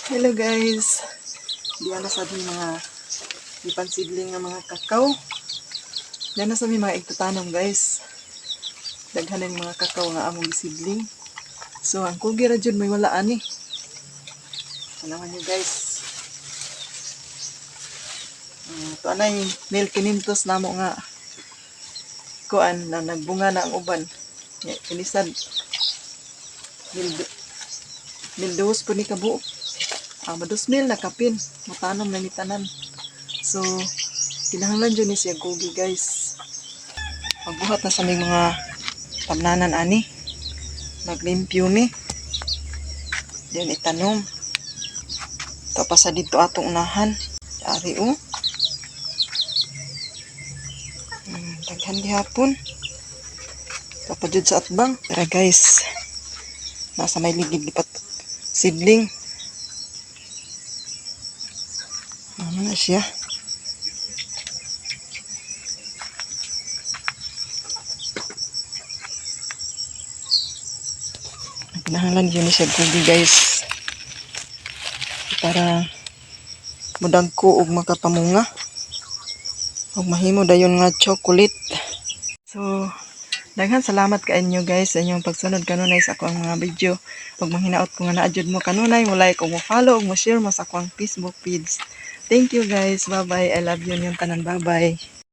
Hello guys. Diyan na sa aming mga gipansidling nga mga kakao. Diyan na sa aming mga igtatanom, guys. Daghan ng mga kakao nga among gisidling. So ang kugi ra jud may wala ani. Tanawan niyo, guys. To anay 1500 namo nga kuan na nagbunga na ang uban. Ya, kinisad 1002 po ni kabuok. Ah, ma 2000 na kapin. Matanom na ni tanan. So, kinahanglan jud ni siya kugi, guys. Magbuhat na sa aming mga tamnanan ani. Maglimpyo mi. Diyan itanom. Ito pa sa dito atong unahan. Ari oh. Daghan gihapon. Ito pa jud sa atbang. Tara guys. Nasa may ligid lipat sidling. Ano na siya? Kinahanglan yun siya kugi, guys. Para mudagko og makapamunga. Og mahimo dayon nga chocolate. So, daghan salamat ka inyo guys sa inyong pagsunod kanunay sa akong mga video. Pag manghinaot ko nga naa jud mo kanunay mo like o mo follow o mo share mo sa akong Facebook page. Thank you guys. Bye-bye. I love you ninyong tanan. Bye-bye.